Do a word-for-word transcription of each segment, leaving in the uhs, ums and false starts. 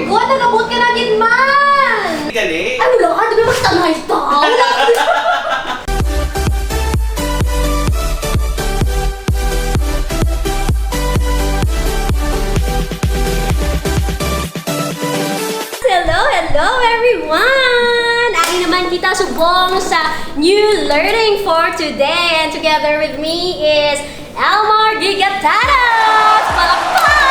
Guwa, nagabot ka na gid man! Gali. Ay, wala ka, di ba mas tanay ta? Wala ka. Hello, hello, everyone! Ari naman kita subong sa new learning for today. And together with me is Elmar Gigatadas! Palakpak!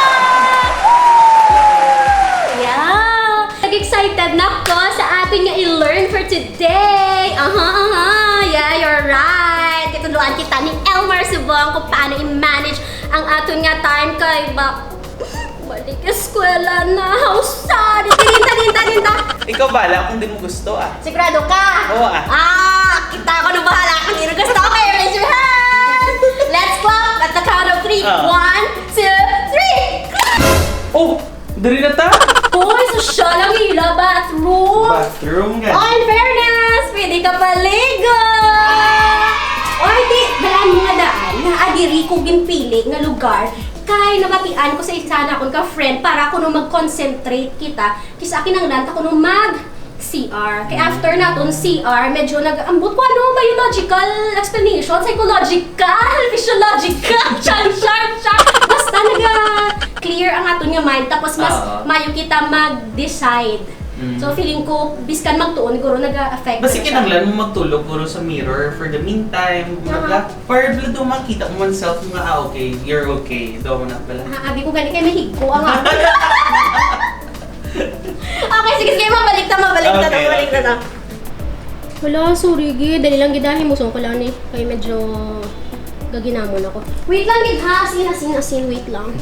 Yeah! Nag-excited na ko sa aton nga i-learn for today. Aha, aha. Yeah, you're right. Katudloan kita ni Elmar subong kung paano i-manage ang aton nga time kay ba, balik eskwela na. How sad. Dinta, dinta, dinta. Ikaw bala kung di mo gusto, ah. Sigurado ka? Oo, ah. Ah, kita ko na bahala kung di mo gusto. Okay, raise your hand. Let's clap at the count of three. Ah. One, two, three. Clap! Oh, diri na ta. Hoy, sosyal ang ila bathroom. Bathroom nga. Oh, in fairness, pwede ka paligo. Oy, di, balaan mo nga daan nga adiri ko ginpili nga lugar. Kay nabatian ko sa isa na akon ka friend para kuno mag-concentrate kita. Kis-a kinahanglan ta kuno mag C R. Kay after naton C R, medyo nag-ambot ko ano, biological explanation, psychological, physiological, shan, shan, shan. Basta naga-clear ang aton nga mind, tapos mas Oo. mayo kita mag-decide. Mm. So, feeling ko, biskan magtuon, siguro naga-affect Basi na siya. Kinahanglan mo magtulog guro sa mirror for the meantime. Aha. Para bala daw makita mo oneself nga, ah, okay, you're okay. Daw mo na pala. Ah, abi ko gani kay may higko ang ako. Okay, sige, sige, mabalik ta, mabalik ta, Okay, mabalik okay. ta. Wala, sorry, gid. Dali lang gid, ah, himuson ko lang ni. Kay medyo gaginamon ako. Wait lang gid, ha. Asin, asin, asin. Wait lang.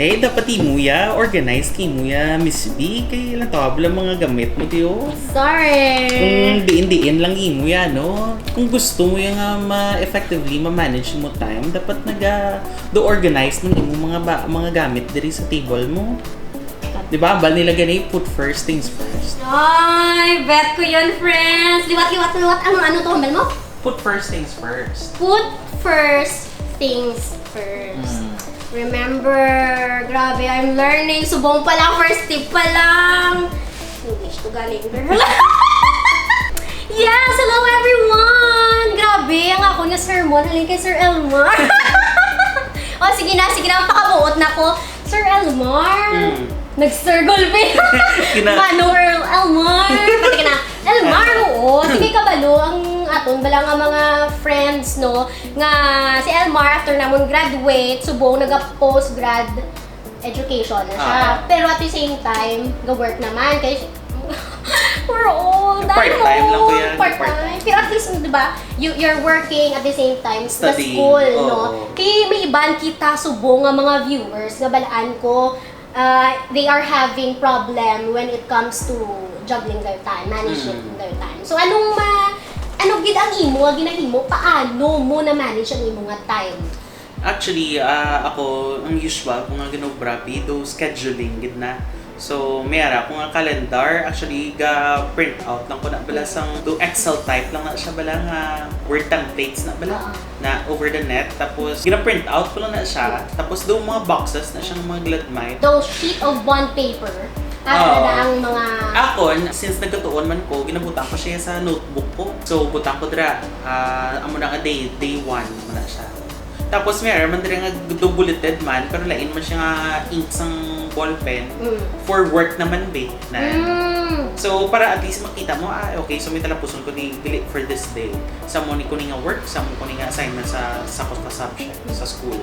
Eh, dapat imo ya, organize kay imo ya, Miss B. Kay lang tawag lang mga gamit mo, tiyo. Sorry. Kung diin-diin lang imo ya, no? Kung gusto mo ya nga ma-effectively ma-manage mo time, dapat naga do organize ng imo mga ba, mga gamit diri sa table mo. Di ba? Bal nila gani, put first things first. Ay, bet ko yun, friends. Liwat, liwat, liwat. Ano, ano to, hambal mo? Put first things first. Put first things first. Mm. Remember, grabe, I'm learning. Subong pa lang, first tip pa lang. English to galing, girl. Yes, hello everyone! Grabe, ang ako nga sermon, halin kay Sir Elmar. O, sige na, sige na, pakabuot na ko. Sir Elmar. Mm. Nag-Sir Golpe. Kina- Mano Earl Elmar. Pati ka na. Elmar, oo. Sige, kabalo ang aton bala nga mga friends, no? Nga si Elmar, after namon graduate, subong naga-post-grad education na siya. Ah. Pero at the same time, ga-work naman. Kay we're old. Part-time lang ko yan. Part-time. Part-time. Pero at least, di ba, you, you're working at the same time sa Studying. School, no? Oo. Kay may iban kita subong nga mga viewers nga balaan ko, uh, they are having problem when it comes to juggling their time, managing Mm. their time. So, anong ma-, ano gid ang imo nga ginahimo? Paano mo na-manage ang imo nga time? Actually, ah, ako, ang usual ko nga ginobra, bi, do scheduling gid na. So, may ara ko nga calendar. Actually, ga-print out lang ko na bala sang do Excel type lang na siya bala nga Word templates na bala Ah. na over the net. Tapos, gina-print out ko lang na siya. Tapos, do mga boxes na siyang mga gladmite. Those sheet of bond paper. Ah, Oo. na ang mga Akon, since nagkatuon man ko, ginabutang ko siya sa notebook ko. So, butang ko dira, ah, amo na nga day, day one mo na siya. Tapos may ara man diri nga do bulleted man, pero lain man siya nga ink sang ballpen. Mm. For work naman, be, na. Mm. So, para at least makita mo, ah, okay, so may talapuson ko ni dili for this day. Sa mo ni ko ni nga work, sa mo ko ni nga assignment sa, sa ko sa subject, sa school.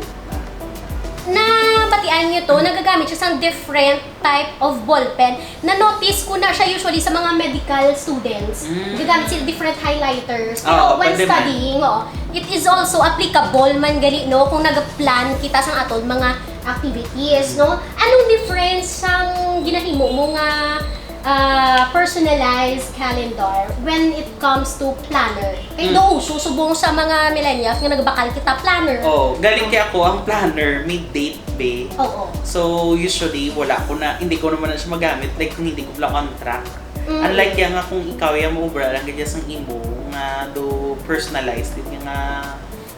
Nabatian niyo to, nagagamit siya sang different type of ballpen. Na-notice ko na siya usually sa mga medical students. Mm. Gagamit sila different highlighters. Pero Oo, when pwede man. Studying, oo, it is also applicable man gali, no, kung nag-plan kita sa aton mga activities, no? Anong difference sang ginahimo mo nga, ah, personalized calendar when it comes to planner? Kay Mm. do uso subong sa mga millennials nga nagbakal kita planner. Oo, galing kay ako ang planner, may date be. Oo. So, usually, wala ko na, hindi ko naman na siya magamit, like, kung hindi ko pala on track. Mm. Unlike yan nga kung ikaw yung maubra lang ganyan sang imo, nga do personalized din nga,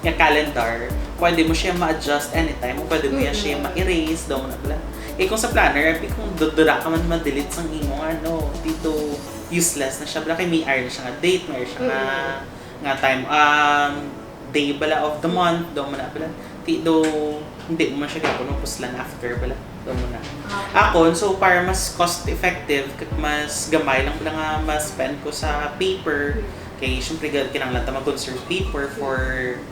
nga calendar, pwede mo siya ma-adjust anytime, o pwede mo yan siya Mm-mm. ma-erase, daw na pala. Eh, kung sa planner, abi kung dudura ka man ma-delete sang imo, ano, dito, useless na siya. Bala kay may ar na siya nga date, may ar siya nga, Mm. nga time, um, day bala of the month, daw mo na bala. Ti, daw, hindi mo man siya gyapon mapuslan after bala. Daw mo na. Okay. Akon, so para mas cost effective, kag mas gamay lang bala nga ma-spend ko sa paper, Mm. Kay, syempre, ga-, kinahanglan ta mag-conserve paper for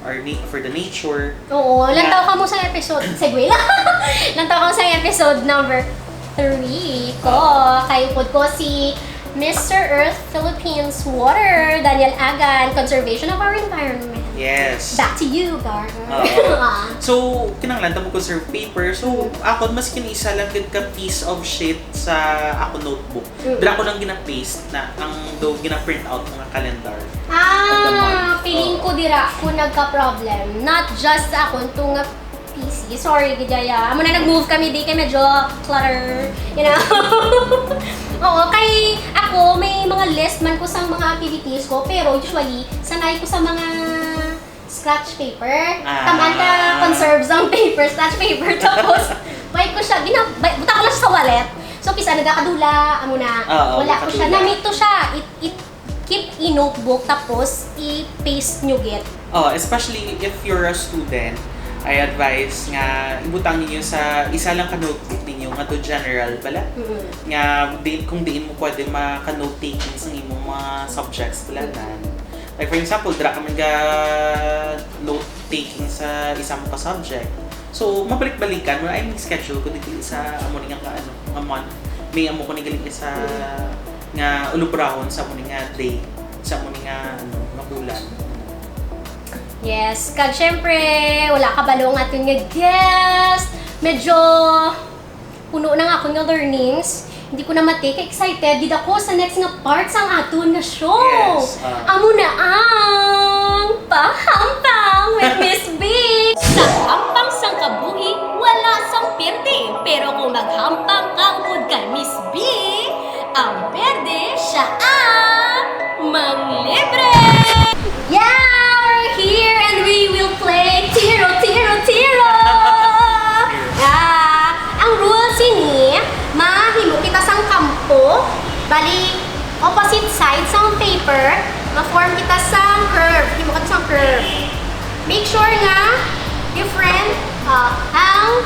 our na-, for the nature. Oo, Yeah. lantaw ka mo sa episode, segue lang. Lantaw ka mo sa episode number three ko. Oo. Kay upod ko si Mister Earth Philippines Water, Daniel Agan, conservation of our environment. Yes. Back to you, Gar. Oo. Ah. So, kinahanglan ta mag-conserve paper. So, Mm. ako, mas kinisa lang gid ka piece of sheet sa ako notebook. Mm. Dira ko lang gina-paste na ang do gina-print out mga calendar of the Ah, month. Feeling Oo. ko dira ko nagka-problem. Not just sa akon to nga P C. Sorry, gid, Yaya. Amo na nag-move kami di kay medyo clutter, you know? Oo, kay ako, may mga list man ko sa mga activities ko, pero usually, sanay ko sa mga scratch paper. Ah. Taman ka conserve sang paper, scratch paper. Tapos, wait ko siya, gina-, bay-, buta ko lang siya sa wallet. So, kisa nagakadula, amo na, Oo, wala ko siya. Nakadula. Namit to siya. It, it, keep a notebook, tapos i-paste nyo gid. Oh, especially if you're a student, I advise nga ibutang ninyo sa isa lang ka notebook ninyo nga to general bala. Mm. Nga di, kung diin mo pwede maka-note taking sa imong mga subjects bala na. Like, for example, dira ka man ga note taking sa isa mo ka subject. So, mabalik-balikan mo, ay, may schedule ko dito sa amo ni nga, ano, nga month. May amo ko ni gali sa nga ulubrahon sa amo ni nga day, sa amo ni nga, ano, nga bulan. Yes, kag syempre, wala kabalo ang aton nga guest. Medyo puno na nga akon nga learnings. Hindi ko na mati, ka-excited gid ako sa next nga part sang aton nga show. Yes, ah. Amo na ang Pahampang with Miss B. Sa hampang sang kabuhi, wala sang perde. Pero kung maghampang ka upod kay Miss B, ang perde siya ang manglibre. Yeah, we're here and we will play Tiro, Tiro, Tiro! Ah, ang rules ini, mahimo kita sang kampo, bali, opposite side sang paper, ma-form kita sang curve. Himo kita sang curve. Make sure nga different, ah, ang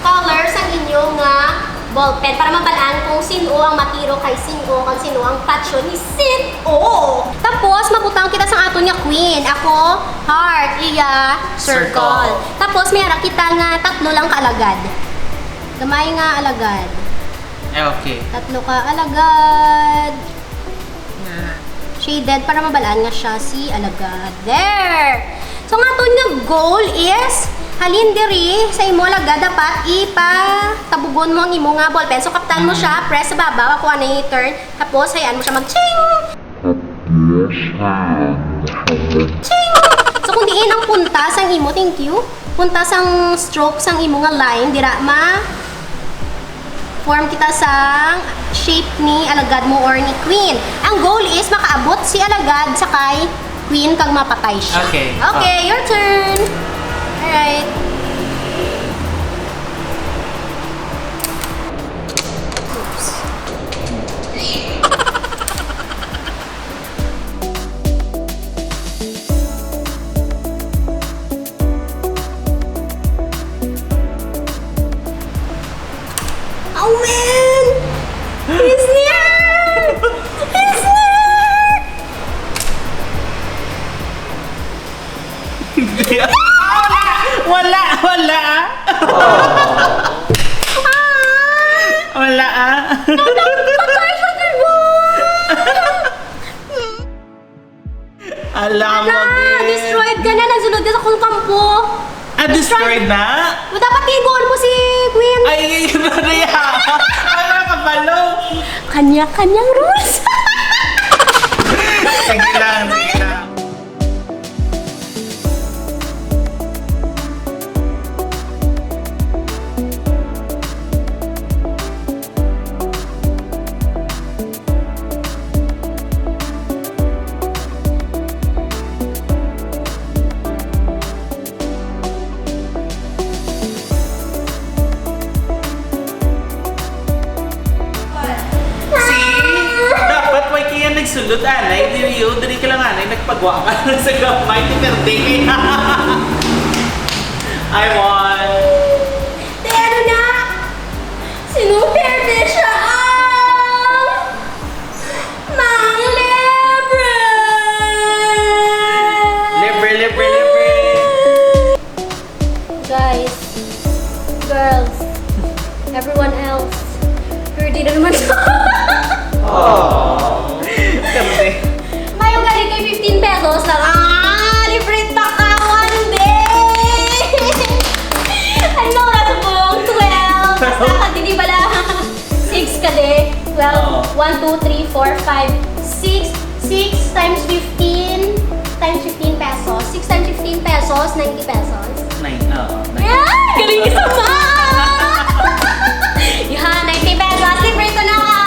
color sang inyo nga ballpen para mabal-an kung sin-o ang matiro kay sin-o, kung sin-o ang patyon ni sin-o. Tapos, mabutang kita sang aton nga queen. Ako, heart, iya, circle. Circle. Tapos, may ara kita nga tatlo lang ka alagad. Gamay nga alagad. Eh, okay. Tatlo ka alagad. Na shaded para mabal-an nga siya si alagad. There! So, ang aton nga goal is, halin diri sa imo alagad, dapat ipatabugon mo ang imo nga ballpen. So, kaptan mo siya, press sa babaw, ako anay turn, tapos hayaan mo siya mag-ching! Ching! So, kung diin ang punta sang imo, thank you. Punta sang stroke sang imo nga line, dira ma form kita sang shape ni alagad mo or ni queen. Ang goal is makaabot si alagad sa kay queen kag mapatay siya. Okay. Okay, your turn. Alright. Oops. Oh, man! He's near! He's near! Wala! Wala! Ah! Wala, ah! Patay ka na ba? Ala, Ala, mami. Destroyed ka na. Nagsulod ka sa akong kampo. Ah, destroyed na? Dapat tigoon mo si Queen. Ay, ay, ay, ay, ay. Ano ka, balo? Kanya-kanyang rules. Sige lang, sige lang. Sundot anay, diri yun, diri ka lang anay, nagpagwa ka lang sa gamay, ni Perde. I won. Te, ano na? Sino perde siya ang manglibre? Libre, libre, libre. Guys, girls, everyone else, pwede na naman sa... Kami. Mayo gani kay fifteen pesos lang. Ah, libre ta ka one day! Ano na sa mong twelve? Basta ka, hindi pala. Six ka, de. Well, Oo. One, two, three, four, five, six. Six times fifteen times fifteen pesos. Six times fifteen pesos, ninety pesos. Nine, oo, nine. Yeah! Galing ka sa math! Yeah, ninety pesos. Libre ko na ka!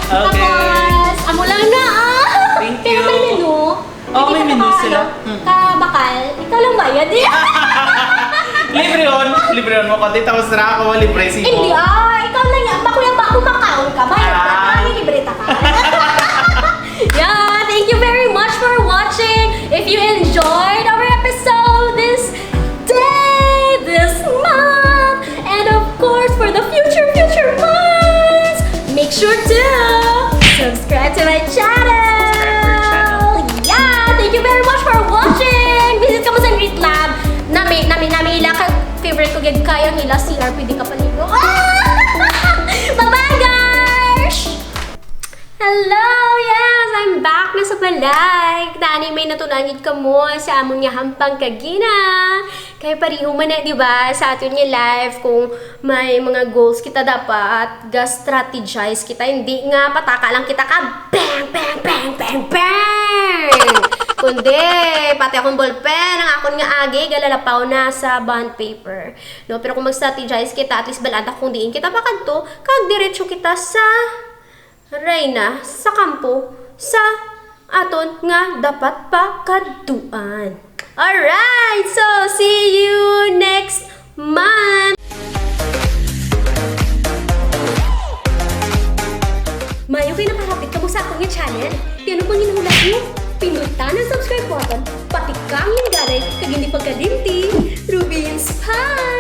Okay. Tapos, amo lang na, ah! Thank you. Pero may menu. Oh, may menu sila. Hmm. Kabakal, ikaw lang bayad. Libre on, libre on mo, kundi tapos na ako, libre si mo. Hindi, ah, ikaw lang yan. Bako yan, bako makaon ka, bayad ka, Ah. Kami libre ta ka. Yeah, thank you very much for watching. If you enjoyed our episode this day, this month, and of course, for the future, future months, make sure to subscribe to my channel. Subscribe to your channel. Yeah, thank you very much for watching. Visit kamo sa Greet Lab. Nami, nami, nami ila kag favorite ko gid kay ang ila C R, pwede ka paligo. Bye-bye, guys! Hello! Yes! I'm back na sa balay! Tani may natunan gid kamo sa amon nga hampang kagina. Kay pareho man na, di ba, sa aton nga life, kung may mga goals kita, dapat ga-strategize kita. Hindi nga pataka lang kita ka bang, bang, bang, bang, bang! Kundi, pati akong ballpen, ang akon nga agi, galalapaw na sa bond paper. No? Pero kung mag-strategize kita, at least balanta kung diin kita makadto, kag diretso kita sa Reyna sa kampo sa aton nga dapat pakadtuan. Alright! So, see you next month! Mayo kay nakahapit kamo sa akon nga channel. Kay ano pang ginhulat niyo? Pindutan ang subscribe button, patikang linggaray, kag hindi pagkalimti, Rubin's Pie!